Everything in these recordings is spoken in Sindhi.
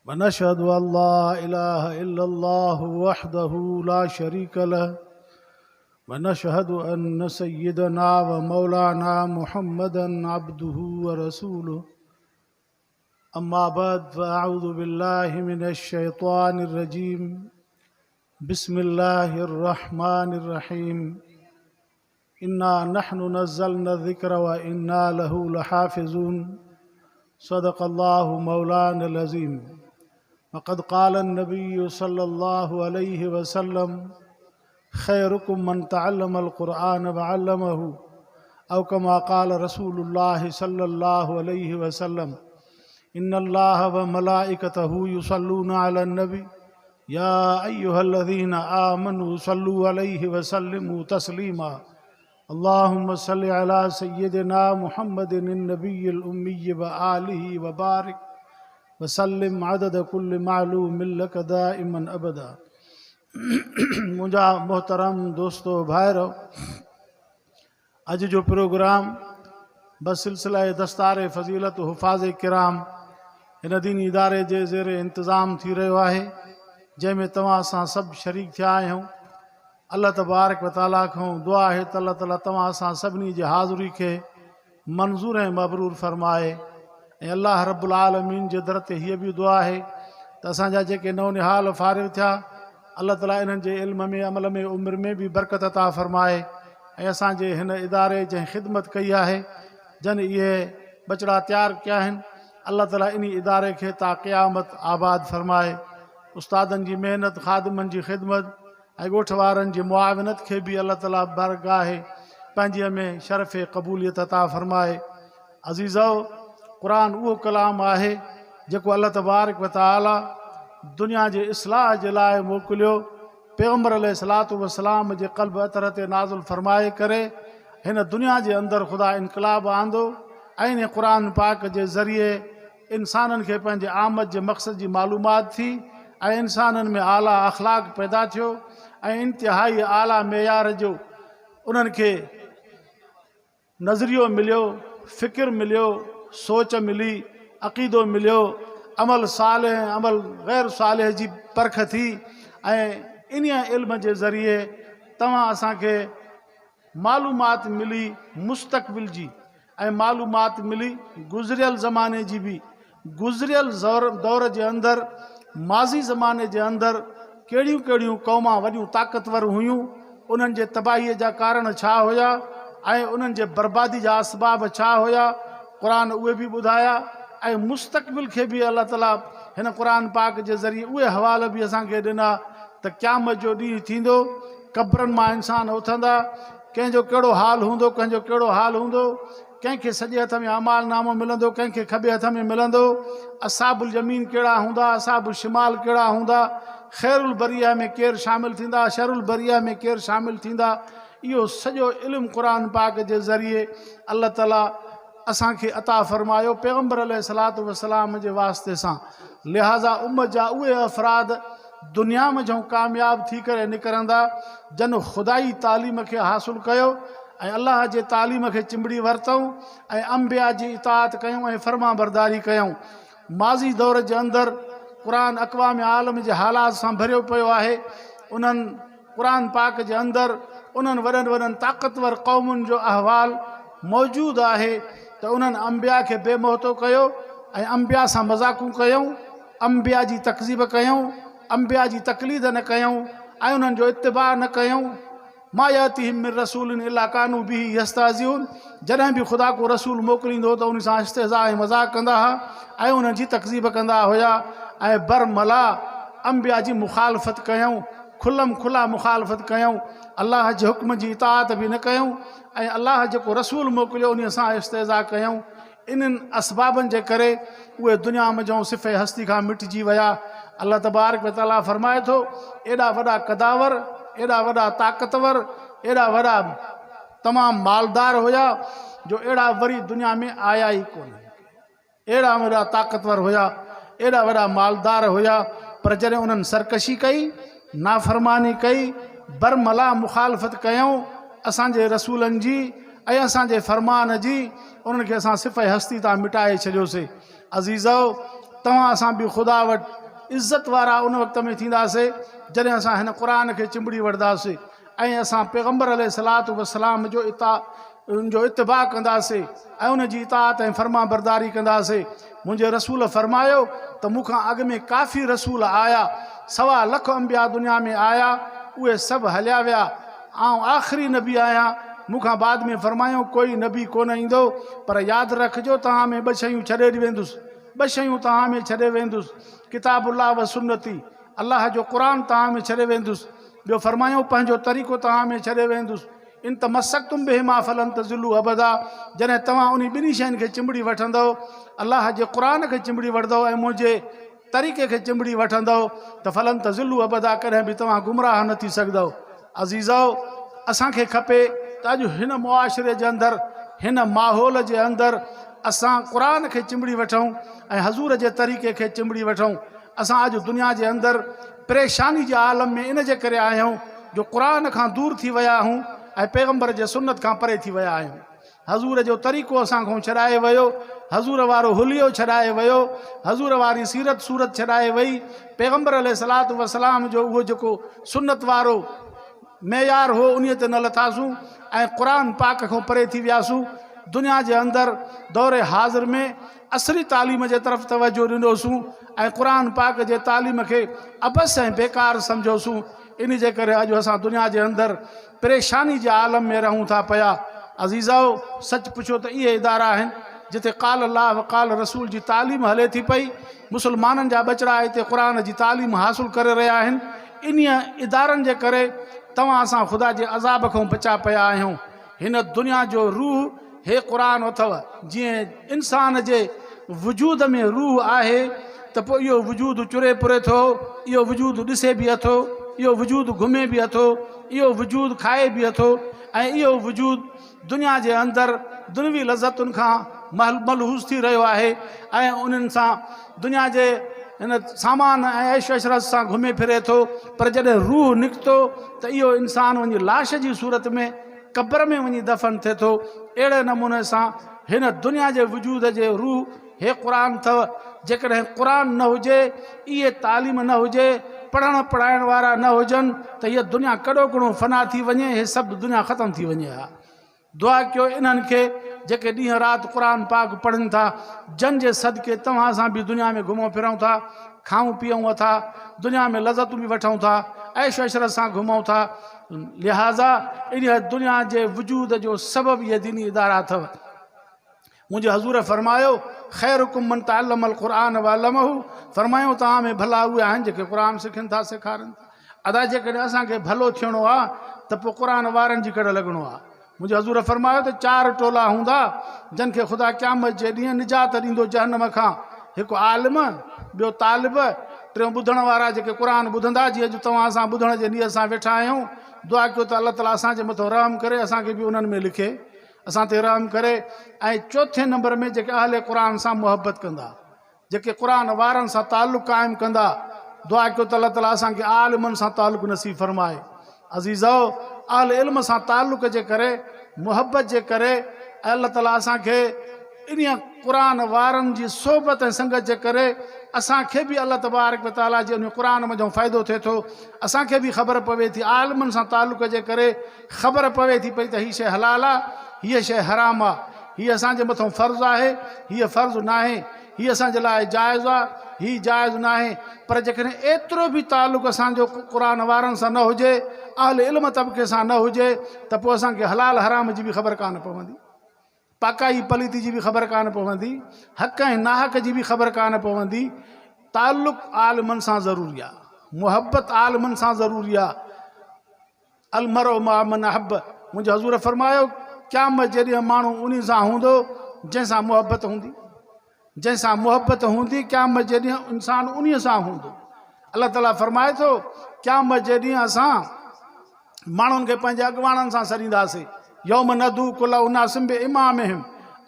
ونشهد أن لا إله إلا الله وحده لا شريك له ونشهد أن سيدنا ومولانا محمدا عبده ورسوله أما بعد فأعوذ بالله من الشيطان الرجيم بسم الله الرحمن الرحيم إنا نحن نزلنا الذكر وإنا له لحافظون صدق الله مولانا العظيم وقد قال النبي صلى الله عليه وسلم خيركم من تعلم القرآن وعلمه أو كما قال رسول الله صلى الله عليه وسلم إن الله وملائكته يصلون على النبي يا أيها الذين آمنوا صلوا عليه وسلموا تسليما اللهم صل على سيدنا محمد النبي الأمي وآله وبارك وسلم عدد كل معلوم لك دائما أبدا منهنجا محترم دوستو ڀائرو اڄ جو پروگرام بسلسله دستار فضيلت حفاظ ڪرام هن ديني اداري جي زير انتظام ٿي رهيو آهي جنهن ۾ توهان اسان سڀ شريڪ ٿيا آهيون الله تبارڪ وتعاليٰ کان دعا آهي ته الله تعاليٰ توهان اسان سڀني جي حاضري کي منظور ۽ مبرور فرمائي ۽ الله رب العالمين جي در تي هيء به دعا آهي ته اسان جا جيڪي نونهال فارغ ٿيا الله تعالي انهن جي علم ۾ عمل ۾ عمر ۾ به برڪت عطا فرمائي ۽ اسان جي هن اداري جنهن خدمت ڪئي آهي جن اهي ٻچڙا تيار ڪيا آهن الله تعالي انهي اداري کي تا قيامت آباد فرمائي استادن جي محنت خادمن جي خدمت ۽ ڳوٺ وارن جي معاونت کي به الله تعالي بارگاهه پنهنجي ۾ شرف قبوليت عطا فرمائي. عزيزؤ! قرآن اهو ڪلام آهي جيڪو الله تبارڪ و تعالي دنيا جي اصلاح جي لاء موڪليو، پيغمبر عليه الصلوة والسلام جي قلب اطهر تي نازل فرمائي ڪري هن دنيا جي اندر خدا انقلاب آندو ۽ انهي قرآن پاڪ جي ذريعي انسانن کي پنهنجي آمد جي مقصد جي معلومات ٿي ۽ انسانن ۾ اعليٰ اخلاق پيدا ٿيو ۽ انتهائي اعليٰ معيار جو انهن کي نظريو مليو، فڪر مليو، سوچ ملي، عقيدو مليو، عمل صالح ۽ عمل غير صالح جي پرک ٿي ۽ انهيء علم جي ذريعي توهان اسان کي معلومات ملي مستقبل جي ۽ معلومات ملي گذريل زماني جي به گذريل دور جي اندر ماضي زماني جي اندر ڪهڙيون ڪهڙيون قومان وڏيون طاقتور هيون انهن جي تباهي جا ڪارڻ ڇا هيا ۽ انهن جي بربادي جا اسباب ڇا هيا قرآن اهي به ٻڌايا ۽ مستقبل کي به الله تعالي هن قرآن پاڪ جي ذريعي اهي حوالا به اسان کي ڏنا ته قيامت جو ڏينهن ٿيندو قبرن مان انسان اٿندا ڪنهن جو ڪهڙو حال هوندو، ڪنهن جو ڪهڙو حال هوندو، ڪنهن کي سڄي هٿ ۾ اعمال نامو ملندو، ڪنهن کي کٻي هٿ ۾ ملندو، اصحاب اليمين ڪهڙا هوندا، اصحاب الشمال ڪهڙا هوندا، خير البريه ۾ ڪير شامل ٿيندا، شر البريه ۾ ڪير شامل ٿيندا، اهو سڄو علم قرآن پاڪ جي ذريعي الله تعالي اسان کي عطا فرمايو پيغمبر عليه الصلوة والسلام جي واسطي سان لهذا امت جا اهي افراد دنيا منجهون ڪامياب ٿي ڪري نڪرندا جن خدائي تعليم کي حاصل ڪيو ۽ الله جي تعليم کي چنبڙي ورتئون ۽ انبياء جي اطاعت ڪيون ۽ فرمانبرداري ڪيائون ماضي دور جي اندر قرآن اقوام عالم جي حالات سان ڀريو پيو آهي انهن قرآن پاڪ جي اندر انهن وڏن وڏن طاقتور قومن جو احوال موجود آهي ته انهن انبياء کي بي محتو ڪيو ۽ انبياء سان مذاقون ڪيائون، انبياء جي تڪذيب ڪيائون، انبياء جي تقليد نه ڪيائون ۽ انهن جو اتباع نه ڪيائون. ما ياتهم من رسول الا ڪانوا به يستهزئون جڏهن به خدا ڪو رسول موڪليندو هو ته ان سان استهزاء ۽ مذاق ڪندا ها ۽ انهن جي تڪذيب ڪندا هيا ۽ برملا انبياء جي مخالفت ڪيائون. کلم کلا مخالفت ڪيائون، الله جي حڪم جي اطاعت به نه ڪيائون ۽ الله جيڪو رسول موڪليو انهيء سان استهزاء ڪيائون. انهن اسبابن جي ڪري اهي دنيا منجهئون صفحه هستي کان مٽجي ويا. الله تبارڪ و تعاليٰ فرمائي ٿو، ايڏا وڏا قداور، ايڏا وڏا طاقتور، ايڏا وڏا تمام مالدار هيا جو اهڙا وري دنيا ۾ آيا ئي ڪونهن. اهڙا وڏا طاقتور هيا، ايڏا وڏا مالدار هيا، پر جڏهن انهن سرڪشي ڪئي، نافرماني ڪئي، برملا مخالفت ڪيائون اسان جي رسولن جي ۽ اسان جي فرمان جي، انهن کي اسان صفحه هستي تان مٽائي ڇڏيوسي. عزيزؤ! توهان اسان به خدا وٽ عزت وارا ان وقت ۾ ٿينداسي جڏهن اسان هن قرآن کي چنبڙي وٺنداسي ۽ اسان پيغمبر عليه الصلوة والسلام جو اطاع ان جو اتباع ڪنداسي ۽ ان جي اطاعت ۽ فرمانبرداري ڪنداسي. منهنجي رسول فرمايو ته مون کان اڳ ۾ ڪافي رسول آيا، سوا لک انبياء دنيا ۾ آيا، اهي سڀ هليا ويا، آئون آخري نبي آهيان، مون کان بعد ۾ فرمايو ڪوئي نبي ڪونه ايندو، پر ياد رکجو توهان ۾ ٻه شيون ڇڏي ويندس، ٻه شيون توهان ۾ ڇڏي ويندس، ڪتاب الله و سنتي، الله جو قرآن توهان ۾ ڇڏي ويندس، ٻيو فرمايو پنهنجو طريقو توهان ۾ ڇڏي ويندس. ان تمسڪتم بهما فلن تضلوا ابدا جڏهن توهان انهي ٻنهي شين کي چنبڙي وٺندؤ، الله جي قرآن کي چنبڙي وٺندؤ ۽ منهنجي طريقي کي چنبڙي وٺندؤ ته فلن تضلوا ابدا ڪڏهن به توهان گمراهه نه ٿي سگهندؤ. عزيزؤ! اسان کي کپي ته اڄ هن معاشري جي اندر، هن ماحول جي اندر اسان قرآن کي چنبڙي وٺون ۽ حضور جي طريقي کي چنبڙي وٺون. اسان اڄ دنيا جي اندر پريشاني جي عالم ۾ ان جي ڪري آهيون جو قرآن کان دور ٿي ويا آهيون ۽ پيغمبر جي سنت کان پري ٿي ويا آهيون. حضور جو طريقو اسان کان ڇڏائي ويو، حضور وارو حليو ڇڏائي ويو، حضور واري سيرت صورت ڇڏائي وئي، پيغمبر عليه الصلوة والسلام جو اهو جيڪو سنت وارو معيار هو انهي تي نه لٿاسون ۽ قرآن پاڪ کان پري ٿي وياسون. دنيا جي اندر دور حاضر ۾ عصري تعليم جي طرف توجه ڏنوسون ۽ قرآن پاڪ جي تعليم کي عبث ۽ بيڪار سمجهيوسون انهي جي ڪري اڄ اسان دنيا جي اندر پريشاني جي عالم ۾ رهون ٿا پيا. عزيزؤ! سچ پڇو ته اهي ادارا آهن جتي قال الله و قال رسول جي تعليم هلي ٿي پئي، مسلمانن جا ٻچڙا اتي قرآن جي تعليم حاصل ڪري رهيا آهن، انهي ادارن جي ڪري توهان اسان خدا جي عذاب کان بچا پيا آهيون. هن دنيا جو روح هي قرآن اٿو، جيئن انسان جي وجود ۾ روح آهي ته پوء اهو وجود چري پري ٿو، اهو وجود ڏسي به اٿو، اهو وجود گهمي به اٿو، اهو وجود کائي به اٿو ۽ اهو وجود دنيا جي اندر دنوي لذتن کان ملحوظ ٿي رهيو آهي ۽ انهن سان دنيا جي هن سامان ۽ عيش عشرت سان گهمي ڦري ٿو پر جڏهن روح نڪتو ته اهو انسان وڃي لاش جي صورت ۾ قبر ۾ وڃي دفن ٿئي ٿو. اهڙي نموني سان هن دنيا جي وجود جي روح هي قرآن اٿو. جيڪڏهن قرآن نه هجي، اهي تعليم نه هجي، پڙهڻ پڙهائڻ وارا نه هجن ته هيء دنيا ڪڏهوڪڻو فنا ٿي وڃي، هي سڀ دنيا ختم ٿي وڃي ها. دعا ڪيو انهن کي جيڪي ڏينهن رات قرآن پاڪ پڙهن ٿا، جن جي صدقي توهان سان به دنيا ۾ گهمون ڦرون ٿا، کائون پيئون اٿا، دنيا ۾ لذتون به وٺون ٿا، عيش عشرت سان گهمون ٿا. لهٰذا انهيء دنيا جي وجود جو سبب اهي ديني ادارا اٿو. منهنجي حضور فرمايو، خيرڪم من تعلم القرآن وعلمه، فرمايو توهان ۾ ڀلا اهي آهن جيڪي قرآن سکن ٿا سيکارن ٿا. ادا جيڪڏهن اسان کي ڀلو ٿيڻو آ ته پوء قرآن وارن جي ڪڙ لڳڻو آ. منهنجي حضور فرمايو ته چار ٽولا هوندا جن کي خدا قيامت جي ڏينهن نجات ڏيندو جهنم کان، هڪ عالم، ٻيو طالب، ٽيون ٻڌڻ وارا جيڪي قرآن ٻڌندا جيئن اڄ توهان اسان ٻڌڻ جي نيت سان ويٺا آهيون، دعا ڪيو ته الله تعالي اسان جي مٿو رحم ڪري اسان کي به انهن ۾ لکي اسان تي رحم ڪري ۽ چوٿين نمبر ۾ جيڪي اهل قرآن سان محبت ڪندا. جيڪي قرآن وارن سان تعلق قائم ڪندا، دعا ڪيو ته الله تعالي اسان کي عالمن سان تعلق نصيب فرمائي. عزيزؤ! اهل علم سان تعلق جي ڪري، محبت جي ڪري ۽ الله تعالي اسان کي انهيء قرآن وارن جي صحبت ۽ سنگت جي ڪري اسان کي به الله تبارڪ و تعالي جي انهيء قرآن منجهان فائدو ٿئي ٿو، اسان کي به خبر پوي ٿي، عالمن سان تعلق جي ڪري خبر پوي ٿي پئي ته هي شيء حلال آ، هيء شيء حرام آ، هي اسان جي مٿئون فرض آهي، هيء فرض ناهي، هي اسان جي لاء جائز آ، هي جائز ناهي، پر جيڪڏهن ايترو به تعلق اسان جو قرآن وارن سان نه هجي، اهل علم طبقي سان نه هجي ته پوء اسان کي حلال حرام جي به خبر ڪانه پوندي. پاڪائي پليتي جي به خبر ڪانه پوندي، حق ۽ ناحق جي به خبر ڪانه پوندي، تعلق عالمن سان ضروري آ، محبت عالمن سان ضروري آ. المرء مع من احب منهنجي حضور فرمايو قيامت جي ڏينهن ماڻهو انهي سان هوندو جنهن سان محبت هوندي جنهن سان محبت هوندي قيامت جي ڏينهن انسان انهي سان هوندو الله تعالي فرمائي ٿو قيامت جي ڏينهن اسان ماڻهن کي پنهنجي اڳواڻن سان سڏينداسين يوم ندعو ڪل اناس بامامهم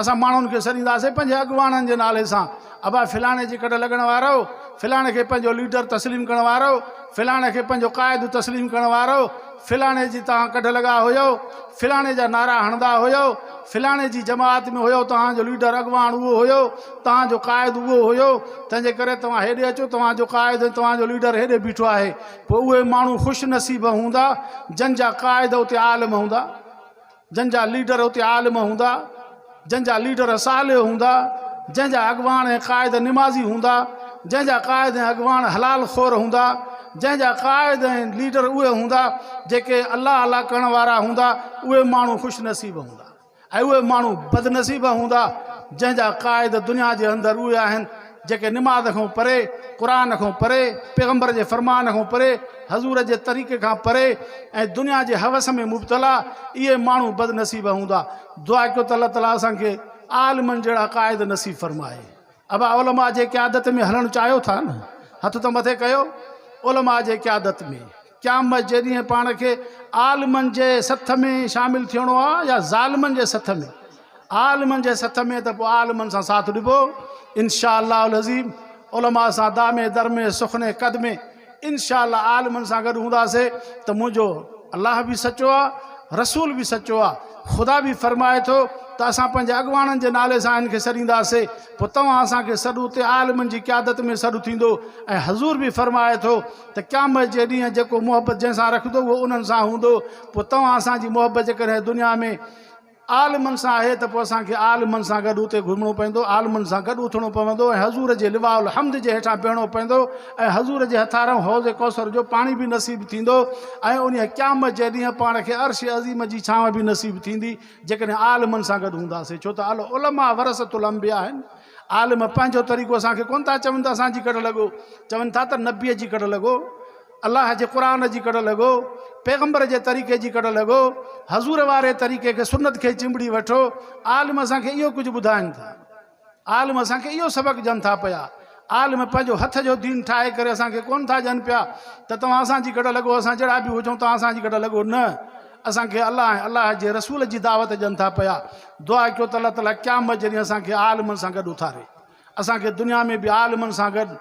اسان ماڻهن کي سڏينداسين پنهنجي اڳواڻن جي نالي سان ابا فلاڻي جي ڪڍ لڳڻ وارو فلاڻي کي پنهنجو ليڊر تسليم ڪرڻ وارؤ، فلاڻي کي پنهنجو قائد تسليم ڪرڻ وارؤ، فلاڻي جي توهان ڪڍ لڳا هيؤ، فلاڻي جا نعرا هڻندا هيؤ، فلاڻي جي جماعت ۾ هيؤ، توهان جو ليڊر اڳواڻ اهو هيو، توهان جو قائد اهو هيو، تنهنجي ڪري توهان هيڏي اچو، توهان جو قائد ۽ توهان جو ليڊر هيڏي بيٺو آهي. پوء اهي ماڻهو خوش نصيب هوندا، جن جا قائد اتي عالم هوندا. جن جا ليڊر اتي عالم هوندا، جن جا ليڊر صالح هوندا، جنهن جا اڳواڻ ۽ قائد نمازي هوندا، جنهن جا قائد ۽ اڳواڻ حلال خور هوندا، جنهن جا قائد ۽ ليڊر اهي هوندا جيڪي الله الله ڪرڻ وارا هوندا، اهي ماڻهو خوش نصيب هوندا ۽ اهي ماڻهو بدنصيب هوندا جنهن جا قائد دنيا جي اندر اهي آهن جيڪي نماز کان پري، قرآن کان پري، پيغمبر جي فرمان کان پري، حضور جي طريقي کان پري ۽ دنيا جي هوس ۾ مبتلا، اهي ماڻهو بدنصيب هوندا. دعا ڪيو ته الله تعالي اسان کي عالمن جهڙا قائد نصيب فرمائي. ابا علماء جي قيادت ۾ هلڻ چاهيو ٿا نه؟ هٿ ته مٿي ڪيو. علماء جي قيادت ۾. قيامت جي ڏينهن پاڻ کي عالمن جي سٿ ۾ شامل ٿيڻو آ يا ظالمن جي سٿ ۾؟ عالمن جي سٿ ۾ ته پوء عالمن سان ساٿ ڏبو انشاء الله العظيم علماء سان دامي درمي سخني قدمي انشاء الله عالمن سان گڏ هونداسي ته منهنجو الله به سچو آ رسول به سچو آ خدا به فرمائي ٿو ته اسان پنهنجي اڳواڻن جي نالي سان هن کي سڏينداسي پوء توهان اسان کي سڏ اتي عالمن جي قيادت ۾ سڏ ٿيندو ۽ حضور به فرمائي ٿو ته قيامت جي ڏينهن جيڪو محبت جنهن سان رکندو اهو انهن سان هوندو پوء توهان اسان جي محبت جيڪڏهن دنيا ۾ عالمن سان آهي ته پوء اسان کي عالمن سان گڏ اتي گهمڻو پوندو، عالمن سان گڏ اٿڻو پوندو ۽ حضور جي لواء الحمد جي هيٺان بيهڻو پوندو ۽ حضور جي هٿارئون حوض ڪوثر جو پاڻي به نصيب ٿيندو ۽ انهيء قيامت جي ڏينهن پاڻ کي عرش عظيم جي ڇانو به نصيب ٿيندي جيڪڏهن عالمن سان گڏ هونداسين ڇو ته العلماء ورثة الانبياء آهن. عالم پنهنجو طريقو اسان کي ڪونه ٿا چون ته اسان جي ڪڍ لڳو، چون ٿا ته نبيء جي ڪڍ لڳو. الله جي قرآن جي ڪڍ لڳو، پيغمبر جي طريقي جي ڪڍ لڳو، حضور واري طريقي کي سنت کي چنبڙي وٺو، عالم اسان کي اهو ڪجهه ٻڌائن ٿا، عالم اسان کي اهو سبق ڏين ٿا پيا، عالم پنهنجو هٿ جو دين ٺاهي ڪري اسان کي ڪونه ٿا ڏين پيا ته توهان اسان جي ڪڍ لڳو، اسان جهڙا به هجون توهان اسان جي ڪڍ لڳو، نه اسان کي الله ۽ الله جي رسول جي دعوت ڏين ٿا پيا، دعا ڪيو ته الله تعالي قيامت جي ڏينهن اسان کي عالمن سان گڏ اٿاري. اسان کي دنيا ۾ به عالمن سان گڏ،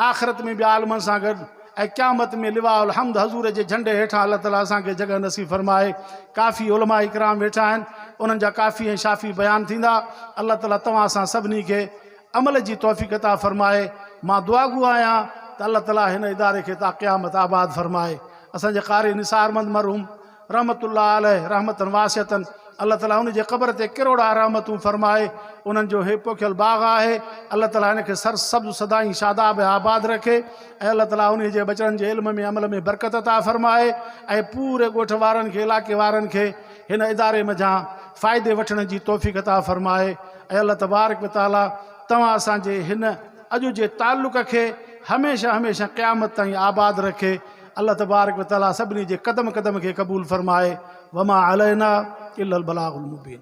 آخرت ۾ به عالمن سان گڏ ۽ قيامت ۾ لواء الحمد حضور جي جهنڊي هيٺان الله تعالي اسان کي جڳهه نصيب فرمائي. ڪافي علماء ڪرام ويٺا آهن، انهن جا ڪافي ۽ شافي بيان ٿيندا. الله تعالي توهان اسان سڀني کي عمل جي توفيق عطا فرمائي. مان دعاگو آهيان ته الله تعالي هن اداري کي تا قيامت آباد فرمائي. اسان جي قاري نثار احمد مرحوم رحمة الله عليه رحمة واسعة الله تعالي ان جي قبر تي ڪروڙها رحمتون فرمائي انهن جو هي پوکيل باغ آهي الله تعالي هن کي سر سبز سدائين شاداب ۽ آباد رکي ۽ الله تعالي انهي جي ٻچڙن جي علم ۾ عمل ۾ برڪت عطا فرمائي ۽ پوري ڳوٺ وارن کي علائقي وارن کي هن اداري منجهان فائدي وٺڻ جي توفيق عطا فرمائي ۽ الله تبارڪ وتعالي توهان اسان جي هن اڄ جي تعلق کي هميشه هميشه قيامت تائين آباد رکي الله تبارڪ و تعالي سڀني جي قدم قدم کي قبول فرمائي وما علينا الا البلاغ المبين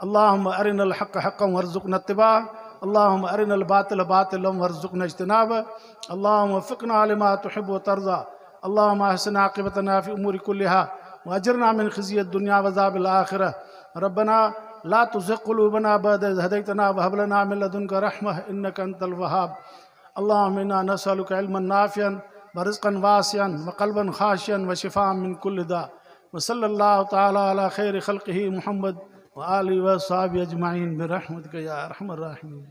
اللهم ارنا الحق حقا وارزقنا اتباعه اللهم ارنا الباطل باطلا وارزقنا اجتنابه اللهم وفقنا لما تحب وترضى اللهم احسن عاقبتنا في امور كلها واجرنا من خزي الدنيا وعذاب الاخره ربنا لا تزغ قلوبنا بعد إذ هديتنا وهب لنا من لدنك رحمة إنك أنت الوهاب اللهم إنا نسألك علما نافعا ورزقا واسعا وقلبا خاشعا وشفاء من كل داء وصلى الله تعالى على خير خلقه محمد وآله وصحبه أجمعين برحمتك يا أرحم الراحمين.